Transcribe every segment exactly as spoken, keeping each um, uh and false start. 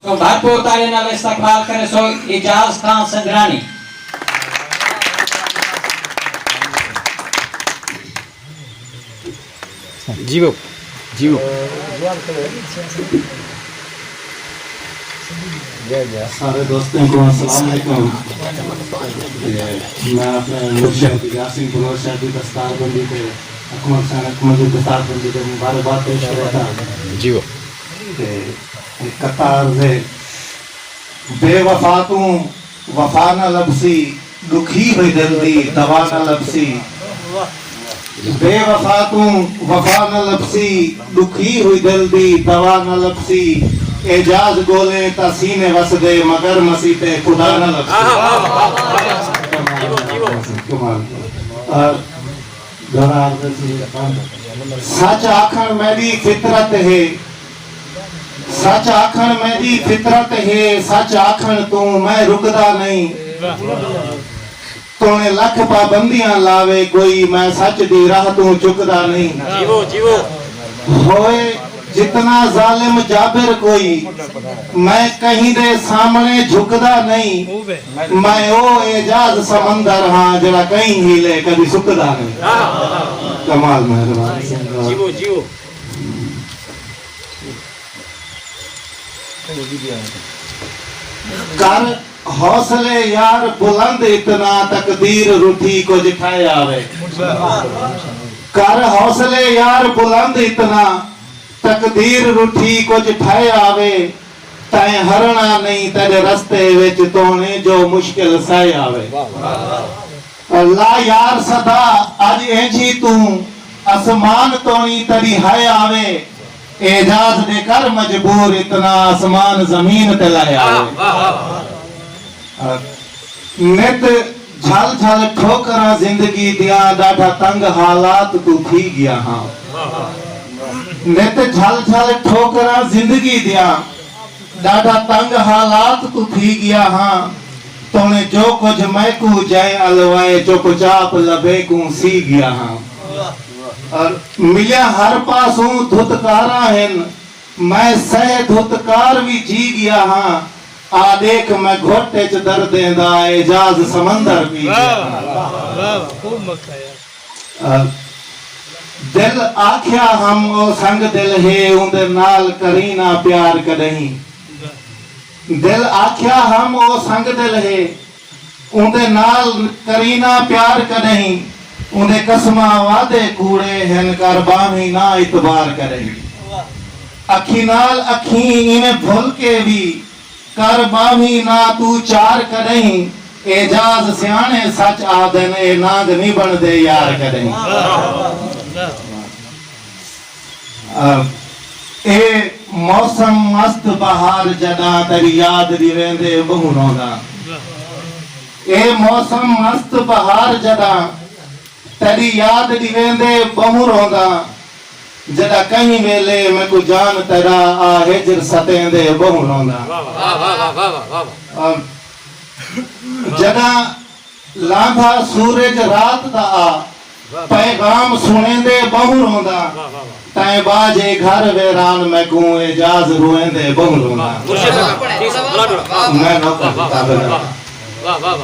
تو بھرپور تاڑے نال استقبال کرے سو اعجاز خان سنجرانی۔ جیو جیو۔ سارے دوستوں کو السلام علیکم۔ میں اپنے مرشد یاسین بلوچ صاحب دی دستار بندی تے اکمل خان اکمل دی دستار بندی تے مبارکباد پیش کرتا۔ جیو۔ تے قطار دے بے وفا توں وفا نہ لبسی، ݙکھی ہوئی دل دی دوا نہ لبسی۔ بے وفا توں وفا نہ لبسی، ݙکھی ہوئی دل دی دوا نہ لبسی۔ اعجاز ڳولیں تاں سینے وسدے، مگر مسیتے خدا نہ لبسی۔ کمال۔ آ، گھر آ کے سی، سچ آکھݨ میݙی فطرت ہے، سچ آکھݨ میݙی فطرت ہے، سچ آکھݨ توں میں رکدا نئیں۔ توݨے لکھ پابندیاں لاوے کوئی، میں سچ دی راہ توں چکدا نئیں۔ جیو، جیو۔ ہوئے جتنا ظالم جابر کوئی، میں کہیں دے سامݨے جھکدا نئیں۔ میں او اعجاز سمندر ہاں، جیڑھا کہیں ہیلے کدی سکدا نئیں۔ کمال، مہربانی۔ جیو، جیو۔ کر حوصلے یار بلند اتنا، تقدیر رٹھی کجھ ٹھہے آوے۔ کر حوصلے یار بلند اتنا، تقدیر رٹھی کجھ ٹھہے آوے۔ تیں ہرݨا نئیں تیݙے رستے وچ، توݨے جو مشکل سہے آوے۔ لا یار صدا اڄ اینجھی توں، اسمان توݨی تیݙی ہائے آوے۔ اعجاز دے کر مجبور اتنا، اسمان زمین تے لہے آوے۔ نت جھل جھل ٹھوکراں زندگی دیاں، ݙاڈھا تنگ حالات توں تھی ڳیا ہاں۔ نت جھل جھل ٹھوکراں زندگی دیاں، ݙاڈھا تنگ حالات توں تھی ڳیا ہاں۔ توݨے جو کجھ میکوں جئیں الوائے، چپ چاپ لبیں کوں سی ڳیا ہاں۔ اور ملیاں ہر پاسوں دھتکاراں ہن، میں سہے دھتکار وی جی ڳیا ہاں۔ آ ݙیکھ میں گھٹ اچ دردیں دا، اعجاز سمندر پی ڳیا ہاں۔ واہ، واہ، خوب مکھا یار۔ دل آکھیا ہم او سنگ دل ہے، اوندے نال کریں نہ پیار کݙہیں۔ دل آکھیا ہم او سنگ دل ہے، اوندے نال کریں نہ پیار کݙہیں۔ اوندے قسماں وعدے کوڑے ہن، کر ٻاہیں نہ اعتبار کݙہیں۔ اکھیں نال اکھیں ایویں بھل کے وی، کر ٻاہیں نہ توں چار کݙہیں۔ اعجاز سیاݨے سچ آہدن، اے نانگ نی بݨدے یار کݙہیں۔ آ، اے موسم مست بہار جݙاں، تیݙی یاد ݙیویندے ٻہوں رونداں۔ اے موسم مست بہار جݙاں، تیݙی یاد ݙیویندے ٻہوں رونداں۔ جݙاں کہیں ویلے میکوں جان تیݙا آ ہجر ستیندے ٻہوں رونداں۔ واہ، واہ، واہ۔ آ، جݙاں لہندا سورج رات دا آ، پیغام سݨیندے ٻہوں رونداں۔ تیں ٻاجھے گھر ویران، میکوں اعجاز روئیندے ٻہوں رونداں۔ میں نوکر دی قابل نہ۔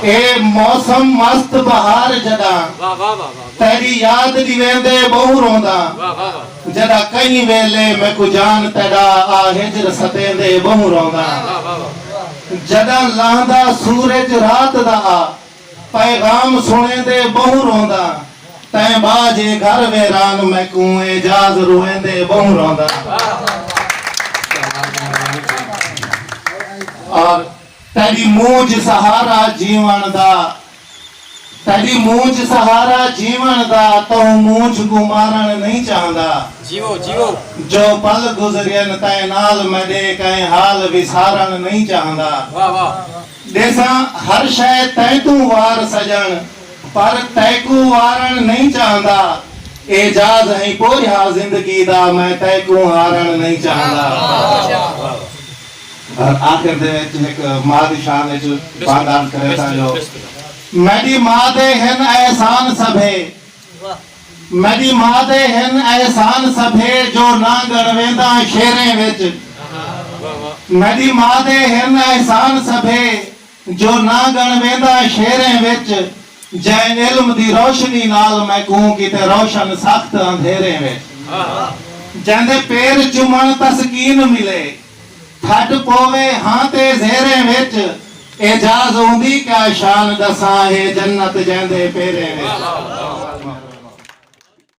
اے موسم مست بہار جݙاں، تیݙی یاد ݙیویندے ٻہوں رونداں۔ جݙاں کہیں ویلے میکوں جان تیݙا آ ہجر ستیندے ٻہوں رونداں۔ جݙاں لہندا سورج رات دا آ، پیغام سݨیندے ٻہوں رونداں۔ تیں ٻاجھے گھر ویران، میکوں اعجاز روئیندے ٻہوں رونداں۔ اور تیݙی مونجھ سہارا جیوݨ دا، تیݙی مونجھ سہارا جیوݨ دا، تہوں مونجھ کوں مارݨ نئیں چاہندا۔ جیو، جیو۔ جو پل گزرین تیں نال میݙے، کہیں حال وسارݨ نئیں چاہندا۔ واہ، واہ۔ ݙیساں ہر شئے تیں توں وار سڄݨ، پر تیکوں وارݨ نئیں چاہندا۔ اعجاز ہیں پوریہا زندگی دا، میں تیکوں ہارݨ نئیں چاہندا۔ اور آخر دے وچ ہک ماں دی شان وچ باندا عرض کرے تاں جو، میݙی ماں دے ہن احسان سبھے، میݙی ماں دے ہن احسان سبھے، جو نہ ڳݨوینداں شعریں وچ۔ میݙی ماء دے ہن احسان سبھے، جو نہ ڳݨ ویندا شعریں وچ۔ جئیں علم دی روشنی نال میکوں کیتے روشن سخت اندھیریں وچ۔ جیندے پیر چمݨ تسکین ملے، تھڈ پووے ہاں تے زیریں وچ۔ اعجاز اوندی کیا شان ݙساں، ہے جنت جیندے پیریں وچ۔